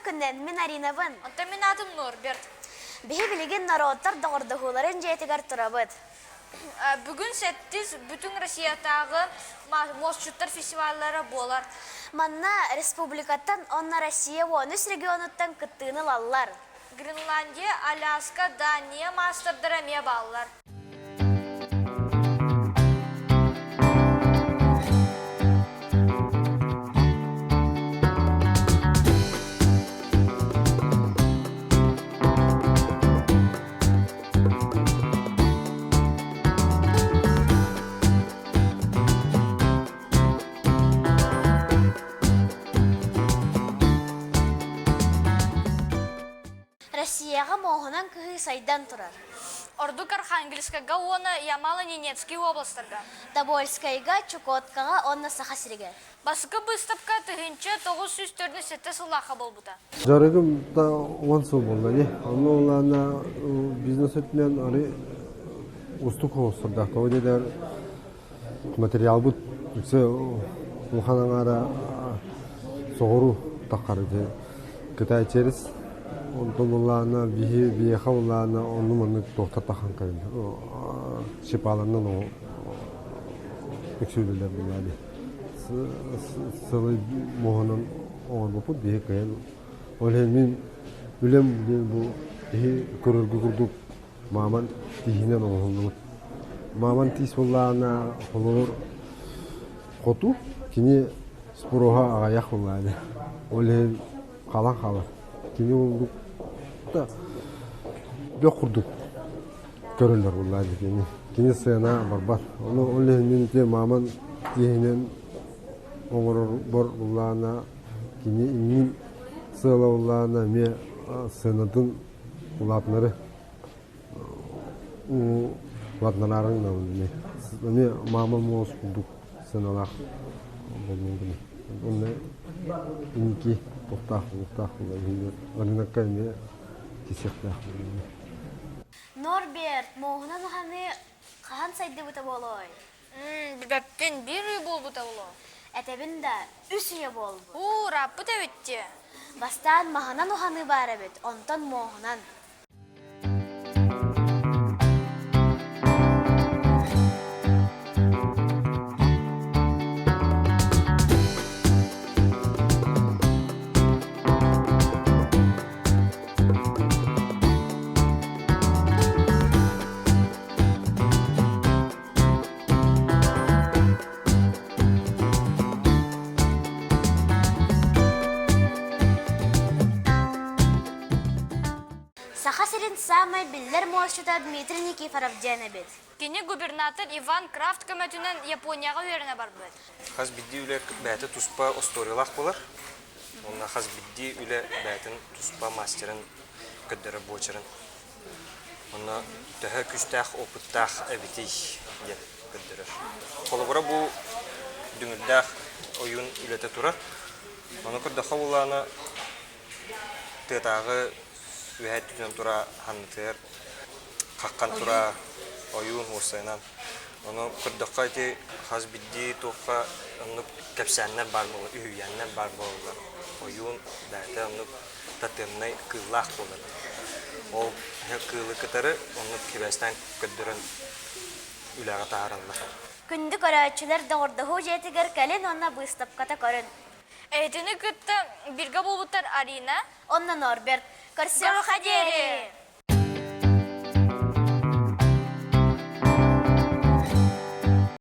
күнүнэн мин Аринабын. Онтон мин аатым Норберт. Биһи билигин норуоттар доҕордоһууларын дьиэтигэр турабыт. Бүгүн сэттис Бүтүн Россиятааҕы муосчуттар фестиваллара буолар. Манна республикаттан уонна Россия 13 регионуттан кыттыыны ылаллар. Гренландия, Аляска, Дания маастардара эмиэ бааллар. Россияҕа муоһунан кыһыы сайдан турар. Ордук Архангельскайга уонна Ямало-Ненецкий уобаластарга. Тобольскайга, Чукоткаҕа уонна Саха сиригэр. Бастакы быыстапка 1947 сыллаахха буолбута. Дьарыгым да 10 сыл буолла дии. Онно улаана бизнес өттүнэн ары устук оҥостордоох. Тоҕо диэтэр материалбыт үксэ улахан аҥаара соҕуруу таххар ити Кытай через онтон улаана биһи биһиэхэ улаана онну маннык туохтар тахан кэлин шипаларынан үксүүлэлэр буолла дии. Сылы муоһунан оҥорбуппут биһи кыайан ол иһин мин үлэм диэн бу киһи көрөргө курдук мааман тииһинэн оҥоһуллубут. Мааман тиис буоллаҕына холобур хоту кини спроһа аҕыйах буоллаҕына ол иһин халан хаалар. Кини курдук да бөх курдук көрөллөр буоллаҕына кини. Кини сыана барбат. Ону ол иһин мин ити мааман тииһинэн оҥорорбор буоллаҕына кини иннин сыала буоллаҕына эмиэ сыанатын улаатынары улаатынараарыҥ эмиэ маама муос курдук сыаналаах буолуон гына уонна инники туохтаах буолуохтаах буолла рынокка эмиэ кисиэхтээх буолла Норберт, муоһунан уһаныы хаһан сайдыбыта буолуой? Билбэппин, биир үй буолбута буолуо. Этэбин да, үс үйэ буолбут. Уу, ырааппыт эбит дии. Бастаан маһынан уһаныы баар эбит, онтон муоһунан. Саха сирин саамай биллэр муосчута Дмитрий Никифоров диэн эбит. Кини губернатор Иван Крафт көмөтүнэн Японияҕа үөрэнэ барбыт. Хас биирдии үлэ бэйэтэ туспа остуоруйалаах буолар. Уонна хас биирдии үлэ бэйэтин туспа мастерын көрдөрөр буочарын. Онно төһө күүстээх опыттаах эбитий диэн көрдөрөр. Холобура бу дүҥүрдээх ойуун үлэтэ турар. Ону көрдөххө булаана тыатааҕы үөһэ өттүнэн тура ханнытыгар хаххан тура ойуун уопсайынан. Ону көрдөххө ити хас биирдии туохха оннук кэпсээннэр баар буолар, үһүйээннэр баар буолаллар. Ойуун бэйэтэ оннук тотемнай кыыллаах буолар. Ол кыылы кытары оннук сибээстээн көрдөрөн үлэҕэ таһаараллар. Күндү көрөөччүлэр доҕордоһуу дьиэтигэр кэлин уонна быыстапката көрүн. Эһитини кытта бииргэ буолбуттар Арина Онно Норберт. Көрсүөххэ диэри!